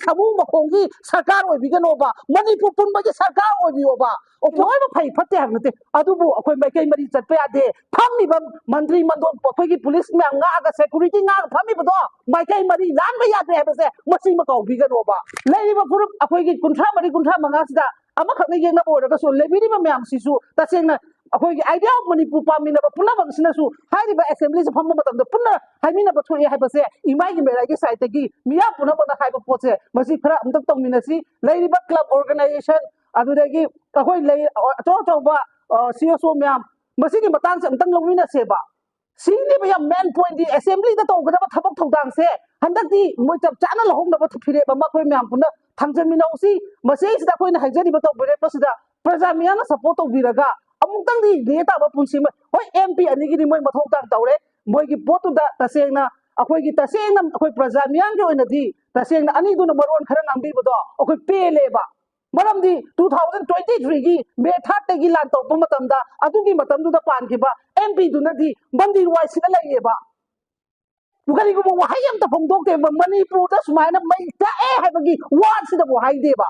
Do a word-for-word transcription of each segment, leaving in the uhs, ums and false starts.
ꯁꯥꯃꯨ ꯃꯈꯣꯡꯒꯤ ꯁꯔꯀꯥꯔ ꯑꯣꯏꯕꯤꯒꯅꯣꯕ, ꯃꯅꯤꯄꯨꯔ ꯄꯨꯝꯕꯒꯤ ꯁꯔꯀꯥꯔ ꯑꯣꯏꯕꯤꯌꯣꯕ꯫ ꯑꯣ, ꯂꯣꯏꯅ ꯐꯩ ꯐꯠꯇꯦ ꯍꯥꯏꯕ ꯅꯠꯇꯦ, ꯑꯗꯨꯕꯨ ꯑꯩꯈꯣꯏ ꯃꯥꯏꯀꯩ ꯃꯔꯤ ꯆꯠꯄ ꯌꯥꯗꯦ꯫ ꯐꯝꯃꯤꯕ ꯃꯟꯇ꯭ꯔꯤ ꯃꯟꯗꯣꯟ, ꯑꯩꯈꯣꯏꯒꯤ ꯄꯨꯂꯤꯁ ꯃꯌꯥꯝ ꯉꯥꯛꯑꯒ, ꯁꯦꯀ꯭ꯌꯨꯔꯤꯇꯤ ꯉꯥꯛꯑꯒ ꯐꯝꯃꯤꯕꯗꯣ ꯃꯥꯏꯀꯩ ꯃꯔꯤ ꯂꯥꯟꯕ ꯌꯥꯗꯦ ꯍꯥꯏꯕꯁꯦ ꯃꯁꯤꯃ ꯀꯥꯎꯕꯤꯒꯅꯣꯕ꯫ ꯂꯩꯔꯤꯕ ꯐꯨꯔꯨꯞ ꯑꯩꯈꯣꯏꯒꯤ ꯀꯨꯟꯊ꯭ꯔꯥ ꯃꯔꯤ, ꯀꯨꯟꯊ꯭ꯔꯥ ꯃꯉꯥꯁꯤꯗ ꯑꯃꯈꯛꯅ ꯌꯦꯡꯅꯕ ꯑꯣꯏꯔꯒꯁꯨ, ꯂꯩꯕꯤꯔꯤꯕ ꯃꯌꯥꯝꯁꯤꯁꯨ ꯇꯁꯦꯡꯅ ꯑꯩꯈꯣꯏꯒꯤ Idea of Manipur ꯄꯥꯝꯃꯤꯟꯅꯕ ꯄꯨꯝꯅꯃꯛꯁꯤꯅꯁꯨ ꯍꯥꯏꯔꯤꯕ ꯑꯦꯁꯦꯝꯕ꯭ꯂꯤꯁꯦ ꯐꯝꯕ ꯃꯇꯝꯗ ꯄꯨꯟꯅ ꯍꯥꯏꯃꯤꯟꯅꯕ ꯊꯣꯛꯑꯦ ꯍꯥꯏꯕꯁꯦ ꯏꯃꯥꯏꯒꯤ ꯃꯦꯔꯥꯏꯒꯤ ꯁꯥꯏꯠꯇꯒꯤ ꯃꯤꯌꯥꯝ ꯄꯨꯝꯅꯃꯛꯅ ꯍꯥꯏꯕ ꯄꯣꯠꯁꯦ, ꯃꯁꯤ ꯈꯔ ꯑꯝꯇ ꯇꯧꯃꯤꯟꯅꯁꯤ꯫ ꯂꯩꯔꯤꯕ ꯀ꯭ꯂꯕ ꯑꯣꯔꯒꯅꯥꯏꯖꯦꯁꯟ, ꯑꯗꯨꯗꯒꯤ ꯑꯩꯈꯣꯏ ꯂꯩ, ꯑꯆꯧ ꯑꯆꯧꯕ ꯁꯤ ꯑꯦꯁ ꯑꯣ ꯃꯌꯥꯝ, ꯃꯁꯤꯒꯤ ꯃꯇꯥꯡꯁꯦ ꯑꯝꯇꯪ ꯂꯧꯃꯤꯟꯅꯁꯦꯕ꯫ ꯁꯤꯅꯦꯕ ꯌꯥꯝ ꯃꯦꯟ ꯄꯣꯏꯟꯗꯤ, ꯑꯦꯁꯦꯝꯕ꯭ꯂꯤꯗ ꯇꯧꯒꯗꯕ ꯊꯕꯛ ꯊꯧꯗꯥꯡꯁꯦ ꯍꯟꯗꯛꯇꯤ ꯃꯣꯏ ꯆꯞ ꯆꯥꯅ ꯂꯧꯍꯧꯅꯕ ꯐꯤꯔꯦꯞ ꯑꯃ ꯑꯩꯈꯣꯏ ꯃꯌꯥꯝ ꯄꯨꯟꯅ ꯊꯥꯡꯖꯟꯃꯤꯟꯅꯧꯁꯤ꯫ ꯃꯁꯤꯁꯤꯗ ꯑꯩꯈꯣꯏꯅ ꯍꯥꯏꯖꯔꯤꯕ ꯇꯧꯕꯤꯔꯛꯄꯁꯤꯗ ꯄ꯭ꯔꯖꯥ ꯃꯤꯌꯥꯝꯅ ꯁꯞꯄꯣꯔꯠ ꯇꯧꯕꯤꯔꯒ ꯑꯃꯨꯛꯇꯪꯗꯤ ꯅꯦ ꯇꯥꯕ ꯄꯨꯟꯁꯤ ꯑꯃ, ꯍꯣꯏ, ꯑꯦꯝ ꯄꯤ ꯑꯅꯤꯒꯤꯗꯤ ꯃꯣꯏ ꯃꯊꯧ ꯇꯥꯡ ꯇꯧꯔꯦ, ꯃꯣꯏꯒꯤ ꯄꯣꯠꯇꯨꯗ ꯇꯁꯦꯡꯅ ꯑꯩꯈꯣꯏꯒꯤ, ꯇꯁꯦꯡꯅ ꯑꯩꯈꯣꯏ ꯄ꯭ꯔꯖꯥ ꯃꯤꯌꯥꯝꯒꯤ ꯑꯣꯏꯅꯗꯤ ꯇꯁꯦꯡꯅ ꯑꯅꯤꯗꯨꯅ ꯃꯔꯣꯟ ꯈꯔ ꯉꯥꯡꯕꯤꯕꯗꯣ ꯑꯩꯈꯣꯏ ꯄꯦꯜꯂꯦꯕ꯫ ꯃꯔꯝꯗꯤ two thousand twenty three ꯒꯤ ꯃꯦ third ꯇꯒꯤ ꯂꯥꯟ ꯇꯧꯔꯛꯄ ꯃꯇꯝꯗ ꯑꯗꯨꯒꯤ ꯃꯇꯝꯗꯨꯗ ꯄꯥꯟꯈꯤꯕ ꯑꯦꯝ ꯄꯤ ꯗꯨꯅꯗꯤ ꯃꯟꯗꯤꯔ ꯋꯥꯏꯁꯤꯗ ꯂꯩꯌꯦꯕ꯫ ꯀꯔꯤꯒꯨꯝꯕ ꯋꯥꯍꯩ ꯑꯃꯇ ꯐꯣꯡꯗꯣꯛꯇꯦꯕ, ꯃꯅꯤꯄꯨꯔꯗ ꯁꯨꯃꯥꯏꯅ ꯃꯩ ꯆꯥꯛꯑꯦ ꯍꯥꯏꯕꯒꯤ ꯋꯥꯁꯤꯗꯕꯨ ꯍꯥꯏꯗꯦꯕ꯫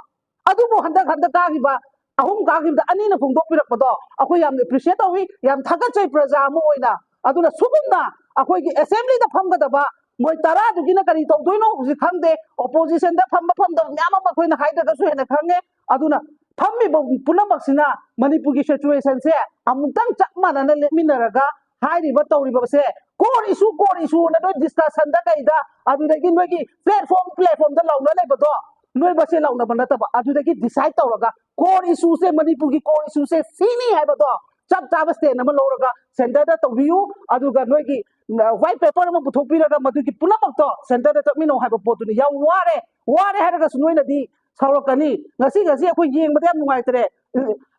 ꯑꯗꯨꯕꯨ ꯍꯟꯗꯛ, ꯍꯟꯗꯛ ꯀꯥꯈꯤꯕ, ꯑꯍꯨꯝ ꯀꯥꯈꯤꯕꯗ ꯑꯅꯤꯅ ꯐꯣꯡꯗꯣꯛꯄꯤꯔꯛꯄꯗꯣ ꯑꯩꯈꯣꯏ ꯌꯥꯝꯅ ꯑꯦꯄ꯭ꯔꯤꯁꯤꯌꯦꯠ ꯇꯧꯏ, ꯌꯥꯝ ꯊꯥꯒꯠꯆꯩ ꯄ꯭ꯔꯖꯥ ꯑꯃ ꯑꯣꯏꯅ꯫ ꯑꯗꯨꯅ ꯁꯨꯒꯨꯝꯅ ꯑꯩꯈꯣꯏꯒꯤ ꯑꯦꯁꯦꯝꯕ꯭ꯂꯤꯗ ꯐꯝꯒꯗꯕ ꯃꯣꯏ ꯇꯔꯥꯗꯨꯒꯤꯅ ꯀꯔꯤ ꯇꯧꯗꯣꯏꯅꯣ ꯍꯧꯖꯤꯛ ꯈꯪꯗꯦ, ꯑꯣꯄꯣꯖꯤꯁꯟꯗ ꯐꯝꯕ ꯐꯝꯗꯕ ꯃꯌꯥꯝ ꯑꯃ ꯑꯩꯈꯣꯏꯅ ꯍꯥꯏꯗ꯭ꯔꯒꯁꯨ ꯍꯦꯟꯅ ꯈꯪꯉꯦ꯫ ꯑꯗꯨꯅ ꯐꯝꯃꯤꯕ ꯄꯨꯝꯅꯃꯛꯁꯤꯅ ꯃꯅꯤꯄꯨꯔꯒꯤ ꯁꯤꯆꯨꯋꯦꯁꯟꯁꯦ ꯑꯃꯨꯛꯇꯪ ꯆꯞ ꯃꯥꯟꯅꯅ ꯂꯦꯞꯃꯤꯟꯅꯔꯒ ꯍꯥꯏꯔꯤꯕ ꯇꯧꯔꯤꯕꯁꯦ core issue, core issue ꯑꯅ ꯅꯣꯏ ꯗꯤꯁꯀꯁꯟꯗ ꯀꯩꯗ, ꯑꯗꯨꯗꯒꯤ ꯅꯣꯏꯒꯤ ꯄ꯭ꯂꯦꯠꯐꯣꯝ, ꯄ꯭ꯂꯦꯠꯐꯣꯝꯗ ꯂꯥꯎꯅ ꯂꯩꯕꯗꯣ ꯅꯣꯏ ꯃꯁꯦꯟ ꯂꯥꯎꯅꯕ ꯅꯠꯇꯕ, ꯑꯗꯨꯗꯒꯤ ꯗꯤꯁꯥꯏꯠ ꯇꯧꯔꯒ core issue ꯁꯦ, ꯃꯅꯤꯄꯨꯔꯒꯤ core issue ꯁꯦ ꯁꯤꯅꯤ ꯍꯥꯏꯕꯗꯣ ꯆꯞ ꯆꯥꯕ ꯁ꯭ꯇꯦꯟ ꯑꯃ ꯂꯧꯔꯒ ꯁꯦꯟꯇꯔꯗ ꯇꯧꯕꯤꯌꯨ꯫ ꯑꯗꯨꯒ ꯅꯣꯏꯒꯤ ꯋꯥꯏꯠ ꯄꯦꯄꯔ ꯑꯃ ꯄꯨꯊꯣꯛꯄꯤꯔꯒ ꯃꯗꯨꯒꯤ ꯄꯨꯝꯅꯃꯛꯇꯣ ꯁꯦꯟꯇꯔꯗ ꯆꯠꯃꯤꯟꯅꯧ ꯍꯥꯏꯕ ꯄꯣꯠꯇꯨꯅꯤ꯫ ꯌꯥꯝ ꯋꯥꯔꯦ, ꯋꯥꯔꯦ ꯍꯥꯏꯔꯒꯁꯨ ꯅꯣꯏꯅꯗꯤ ꯁꯥꯎꯔꯛꯀꯅꯤ꯫ ꯉꯁꯤ, ꯉꯁꯤ ꯑꯩꯈꯣꯏ ꯌꯦꯡꯕꯗ ꯌꯥꯝ ꯅꯨꯡꯉꯥꯏꯇ꯭ꯔꯦ꯫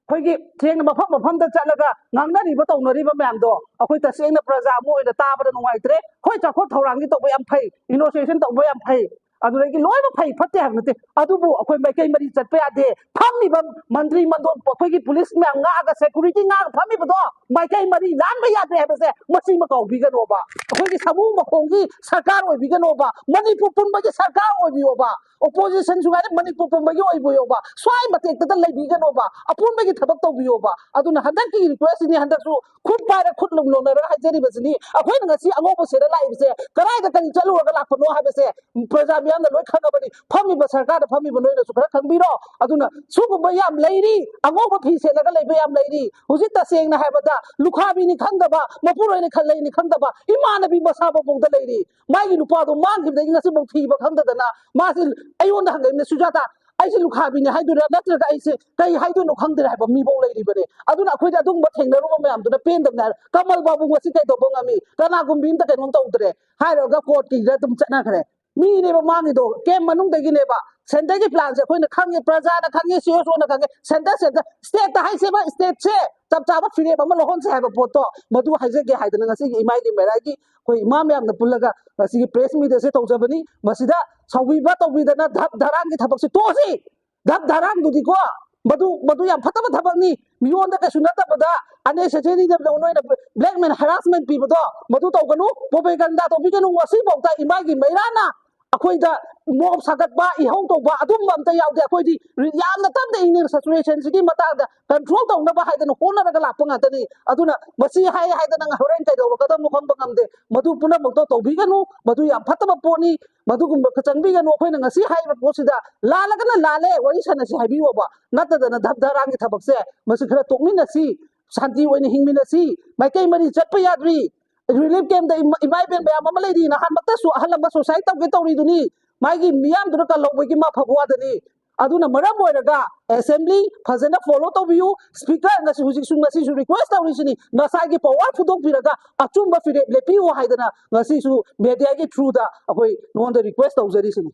ꯑꯩꯈꯣꯏꯒꯤ ꯊꯦꯡꯅ ꯃꯐꯝ ꯃꯐꯝꯗ ꯆꯠꯂꯒ ꯉꯥꯡꯅꯔꯤꯕ ꯇꯧꯅꯔꯤꯕ ꯃꯌꯥꯝꯗꯣ ꯑꯩꯈꯣꯏ ꯇꯁꯦꯡꯅ ꯄ꯭ꯔꯖꯥ ꯑꯃ ꯑꯣꯏꯅ ꯇꯥꯕꯗ ꯅꯨꯡꯉꯥꯏꯇ꯭ꯔꯦ꯫ ꯍꯣꯏ, ꯆꯥꯎꯈꯠ ꯊꯧꯔꯥꯡꯒꯤ ꯇꯧꯕ ꯌꯥꯝ ꯐꯩ, ꯏꯅꯣꯁꯦꯁꯟ ꯇꯧꯕ ꯌꯥꯝ ꯐꯩ, ꯑꯗꯨꯗꯒꯤ ꯂꯣꯏꯅ ꯐꯩ ꯐꯠꯇꯦ ꯍꯥꯏꯕ ꯅꯠꯇꯦ, ꯑꯗꯨꯕꯨ ꯑꯩꯈꯣꯏ ꯃꯥꯏꯀꯩ ꯃꯔꯤ ꯆꯠꯄ ꯌꯥꯗꯦ꯫ ꯐꯝꯃꯤꯕ ꯃꯟꯇ꯭ꯔꯤ ꯃꯟꯗꯣꯟ, ꯑꯩꯈꯣꯏꯒꯤ ꯄꯨꯂꯤꯁ ꯃꯌꯥꯝ ꯉꯥꯛꯑꯒ, ꯁꯦꯀ꯭ꯌꯨꯔꯤꯇꯤ ꯉꯥꯛꯑꯒ ꯐꯝꯃꯤꯕꯗꯣ ꯃꯥꯏꯀꯩ ꯃꯔꯤ ꯂꯥꯟꯕ ꯌꯥꯗꯦ ꯍꯥꯏꯕꯁꯦ ꯃꯁꯤꯃ ꯀꯥꯎꯕꯤꯒꯅꯣꯕ꯫ ꯑꯩꯈꯣꯏꯒꯤ ꯁꯥꯃꯨ ꯃꯈꯣꯡꯒꯤ ꯁꯔꯀꯥꯔ ꯑꯣꯏꯕꯤꯒꯅꯣꯕ, ꯃꯅꯤꯄꯨꯔ ꯄꯨꯝꯕꯒꯤ ꯁꯔꯀꯥꯔ ꯑꯣꯏꯕꯤꯌꯣꯕ꯫ ꯑꯣꯄꯣꯖꯤꯁꯟꯁꯨ ꯉꯥꯏꯔꯦ, ꯃꯅꯤꯄꯨꯔ ꯄꯨꯝꯕꯒꯤ ꯑꯣꯏꯕꯤꯌꯣꯕ, ꯁ꯭ꯋꯥꯏ ꯃꯇꯦꯛꯇꯗ ꯂꯩꯕꯤꯒꯅꯣꯕ, ꯑꯄꯨꯟꯕꯒꯤ ꯊꯕꯛ ꯇꯧꯕꯤꯌꯣꯕ꯫ ꯑꯗꯨꯅ ꯍꯟꯗꯛꯀꯤ ꯔꯤꯀ꯭ꯋꯦꯁꯁꯤꯅꯤ, ꯍꯟꯗꯛꯁꯨ ꯈꯨꯠ ꯄꯥꯏꯔ ꯈꯨꯠ ꯂꯨꯝ ꯂꯣꯟꯅꯔꯒ ꯍꯥꯏꯖꯔꯤꯕꯁꯤꯅꯤ꯫ ꯑꯩꯈꯣꯏꯅ ꯉꯁꯤ ꯑꯉꯧꯕ ꯁꯦꯠꯂ ꯂꯥꯛꯏꯕꯁꯦ ꯀꯗꯥꯏꯗ ꯀꯔꯤ ꯆꯠꯂꯨꯔꯒ ꯂꯥꯛꯄꯅꯣ ꯍꯥꯏꯕꯁꯦ ꯄ꯭ꯔꯖꯥ ꯃꯤꯌꯥꯝꯅ ꯂꯣꯏ ꯈꯪꯉꯕꯅꯤ꯫ ꯐꯝꯃꯤꯕ ꯁꯔꯀꯥꯔꯗ ꯐꯝꯃꯤꯕ ꯅꯣꯏꯅꯁꯨ ꯈꯔ ꯈꯪꯕꯤꯔꯣ꯫ ꯑꯗꯨꯅ ꯁꯤꯒꯨꯝꯕ ꯌꯥꯝ ꯂꯩꯔꯤ, ꯑꯉꯧꯕ ꯐꯤ ꯁꯦꯠꯂꯒ ꯂꯩꯕ ꯌꯥꯝ ꯂꯩꯔꯤ꯫ ꯍꯧꯖꯤꯛ ꯇꯁꯦꯡꯅ ꯍꯥꯏꯕꯗ ꯂꯨꯈꯥꯕꯤꯅꯤ ꯈꯪꯗꯕ, ꯃꯄꯨꯔꯣꯏꯅꯤ ꯈꯜꯂꯩꯅꯤ ꯈꯪꯗꯕ ꯏꯃꯥꯟꯅꯕꯤ ꯃꯁꯥ ꯃꯄꯣꯛꯇ ꯂꯩꯔꯤ꯫ ꯃꯥꯒꯤ ꯅꯨꯄꯥꯗꯣ ꯃꯥꯡꯈꯤꯕꯗꯒꯤ ꯉꯁꯤꯐꯥꯎ ꯊꯤꯕ ꯈꯪꯗꯗꯅ ꯃꯥꯁꯦ ꯑꯩꯉꯣꯟꯗ ꯍꯪꯉꯛꯏꯅꯦ, "ꯁꯨꯖꯥꯇꯥ, ꯑꯩꯁꯦ ꯂꯨꯈꯥꯕꯤꯅꯤ ꯍꯥꯏꯗꯣꯏꯔꯥ ꯅꯠꯇ꯭ꯔꯒ ꯑꯩꯁꯦ ꯀꯩ ꯍꯥꯏꯗꯣꯏꯅꯣ ꯈꯪꯗ꯭ꯔꯦ" ꯍꯥꯏꯕ ꯃꯤꯐꯥꯎ ꯂꯩꯔꯤꯕꯅꯦ꯫ ꯑꯗꯨꯅ ꯑꯩꯈꯣꯏꯗꯤ ꯑꯗꯨꯒꯨꯝꯕ ꯊꯦꯡꯅꯔꯨꯕ ꯃꯌꯥꯝꯗꯨꯅ ꯄꯦꯟꯗꯕꯅꯦ ꯍꯥꯏꯔꯦ꯫ ꯀꯃꯜ ꯕꯥꯕꯨ ꯉꯁꯤ ꯀꯩꯗꯧꯕ ꯉꯝꯃꯤ? ꯀꯅꯥꯒꯨꯝꯕꯤ ꯑꯝꯇ ꯀꯩꯅꯣꯝ ꯇꯧꯗ꯭ꯔꯦ ꯍꯥꯏꯔꯒ ꯀꯣꯔꯠꯀꯤꯗ ꯑꯗꯨꯝ ꯆꯠꯅꯈ꯭ꯔꯦ꯫ ꯃꯤꯅꯦꯕ ꯃꯥꯡꯉꯤꯗꯣ, ꯀꯦꯝ ꯃꯅꯨꯡꯗꯒꯤꯅꯦꯕ꯫ ꯁꯦꯟꯇꯔꯒꯤ ꯄ꯭ꯂꯥꯟꯁꯦ ꯑꯩꯈꯣꯏꯅ ꯈꯪꯉꯦ, ꯄ꯭ꯔꯖꯥꯅ ꯈꯪꯉꯦ, ꯁꯤ ꯑꯦꯁ ꯑꯣꯅ ꯈꯪꯉꯦ, ꯁꯦꯟꯇꯔ, ꯁꯦꯟꯇꯔ, ꯁ꯭ꯇꯦꯠꯇ ꯍꯥꯏꯁꯦꯕ, ꯁ꯭ꯇꯦꯠꯁꯦ ꯆꯞ ꯆꯥꯕ ꯐꯤꯔꯦꯞ ꯑꯃ ꯂꯧꯍꯟꯁꯦ ꯍꯥꯏꯕ ꯄꯣꯠꯇꯣ, ꯃꯗꯨ ꯍꯥꯏꯖꯒꯦ ꯍꯥꯏꯗꯅ ꯉꯁꯤꯒꯤ ꯏꯃꯥꯏꯒꯤ ꯃꯦꯔꯥꯒꯤ ꯑꯩꯈꯣꯏ ꯏꯃꯥ ꯃꯌꯥꯝꯅ ꯄꯨꯜꯂꯒ ꯉꯁꯤꯒꯤ ꯄ꯭ꯔꯦꯁ ꯃꯤꯠ ꯑꯁꯦ ꯇꯧꯖꯕꯅꯤ꯫ ꯃꯁꯤꯗ ꯁꯥꯎꯕꯤꯕ ꯇꯧꯕꯤꯗꯅ ꯙꯞ ꯙꯔꯥꯟꯒꯤ ꯊꯕꯛꯁꯦ ꯇꯣꯛꯑꯁꯤ꯫ ꯙꯞ ꯙꯔꯥꯟꯗꯨꯗꯤꯀꯣ, ꯃꯗꯨ, ꯃꯗꯨ ꯌꯥꯝ ꯐꯠꯇꯕ ꯊꯕꯛꯅꯤ꯫ ꯃꯤꯉꯣꯟꯗ ꯀꯩꯁꯨ ꯅꯠꯇꯕꯗ unnecessary ꯅꯣꯏꯅ blackmail harassment ꯄꯤꯕꯗꯣ ꯃꯗꯨ ꯇꯧꯒꯅꯨ, propaganda ꯇꯧꯕꯤꯒꯅꯨ꯫ ꯉꯁꯤꯐꯥꯎꯗ ꯏꯃꯥꯒꯤ ꯃꯩꯔꯥꯅ ꯑꯩꯈꯣꯏꯗ ꯃꯣꯞ ꯁꯥꯒꯠꯄ, ꯏꯍꯧ ꯇꯧꯕ ꯑꯗꯨꯝꯕ ꯑꯝꯇ ꯌꯥꯎꯗꯦ꯫ ꯑꯩꯈꯣꯏꯗꯤ ꯌꯥꯝꯅ ꯇꯞꯅ ꯏꯪꯅ situation ꯁꯤꯒꯤ ꯃꯇꯥꯡꯗ control ꯇꯧꯅꯕ ꯍꯥꯏꯗꯅ ꯍꯣꯠꯅꯔꯒ ꯂꯥꯛꯄ ꯉꯥꯛꯇꯅꯤ꯫ ꯑꯗꯨꯅ ꯃꯁꯤ ꯍꯥꯏ ꯍꯥꯏꯗꯅ ꯍꯣꯔꯦꯟ ꯀꯩꯗꯧꯔꯛꯀꯗꯕꯅꯣ ꯈꯪꯕ ꯉꯝꯗꯦ꯫ ꯃꯗꯨ ꯄꯨꯝꯅꯃꯛꯇꯣ ꯇꯧꯕꯤꯒꯅꯨ, ꯃꯗꯨ ꯌꯥꯝ ꯐꯠꯇꯕ ꯄꯣꯠꯅꯤ꯫ ꯃꯗꯨꯒꯨꯝꯕ ꯆꯪꯕꯤꯒꯅꯨ꯫ ꯑꯩꯈꯣꯏꯅ ꯉꯁꯤ ꯍꯥꯏꯔꯤꯕ ꯄꯣꯠꯁꯤꯗ ꯂꯥꯜꯂꯒꯅ ꯂꯥꯜꯂꯦ, ꯋꯥꯔꯤ ꯁꯥꯟꯅꯁꯤ ꯍꯥꯏꯕꯤꯌꯣꯕ, ꯅꯠꯇꯗꯅ ꯙꯞ ꯙꯔꯥꯟꯒꯤ ꯊꯕꯛꯁꯦ ꯃꯁꯤ ꯈꯔ ꯇꯣꯛꯃꯤꯟꯅꯁꯤ, ꯁꯥꯟꯇꯤ ꯑꯣꯏꯅ ꯍꯤꯡꯃꯤꯟꯅꯁꯤ꯫ ꯃꯥꯏꯀꯩ ꯃꯔꯤ ꯆꯠꯄ ꯌꯥꯗ꯭ꯔꯤ꯫ ꯔꯤꯂꯤꯐ ꯀꯦꯝꯗ ꯏꯃꯥ, ꯏꯃꯥ ꯏꯕꯦꯟ ꯃꯌꯥꯝ ꯑꯃ ꯂꯩꯔꯤ꯫ ꯅꯍꯥꯟꯃꯛꯇꯁꯨ ꯑꯍꯜ ꯑꯃ suicide ꯇꯧꯒꯦ ꯇꯧꯔꯤꯗꯨꯅꯤ꯫ ꯃꯥꯒꯤ ꯃꯤꯌꯥꯝꯗꯨꯅ ꯀꯜꯍꯧꯕꯒꯤ ꯃꯥ ꯐꯕ ꯋꯥꯗꯅꯤ꯫ ꯑꯗꯨꯅ ꯃꯔꯝ ꯑꯣꯏꯔꯒ assembly ꯐꯖꯅ follow ꯇꯧꯕꯤꯌꯨ꯫ Speaker ꯉꯁꯤ, ꯍꯧꯖꯤꯛꯁꯨ, ꯉꯁꯤꯁꯨ request ꯇꯧꯔꯤꯁꯤꯅꯤ, ꯉꯁꯥꯏꯒꯤ power ꯐꯨꯗꯣꯛꯄꯤꯔꯒ ꯑꯆꯨꯝꯕ ꯐꯤꯔꯦꯞ ꯂꯦꯞꯄꯤꯌꯨ ꯍꯥꯏꯗꯅ ꯉꯁꯤꯁꯨ media ꯒꯤ through ꯗ ꯑꯩꯈꯣꯏ ꯅꯉꯣꯟꯗ request ꯇꯧꯖꯔꯤꯁꯤꯅꯤ꯫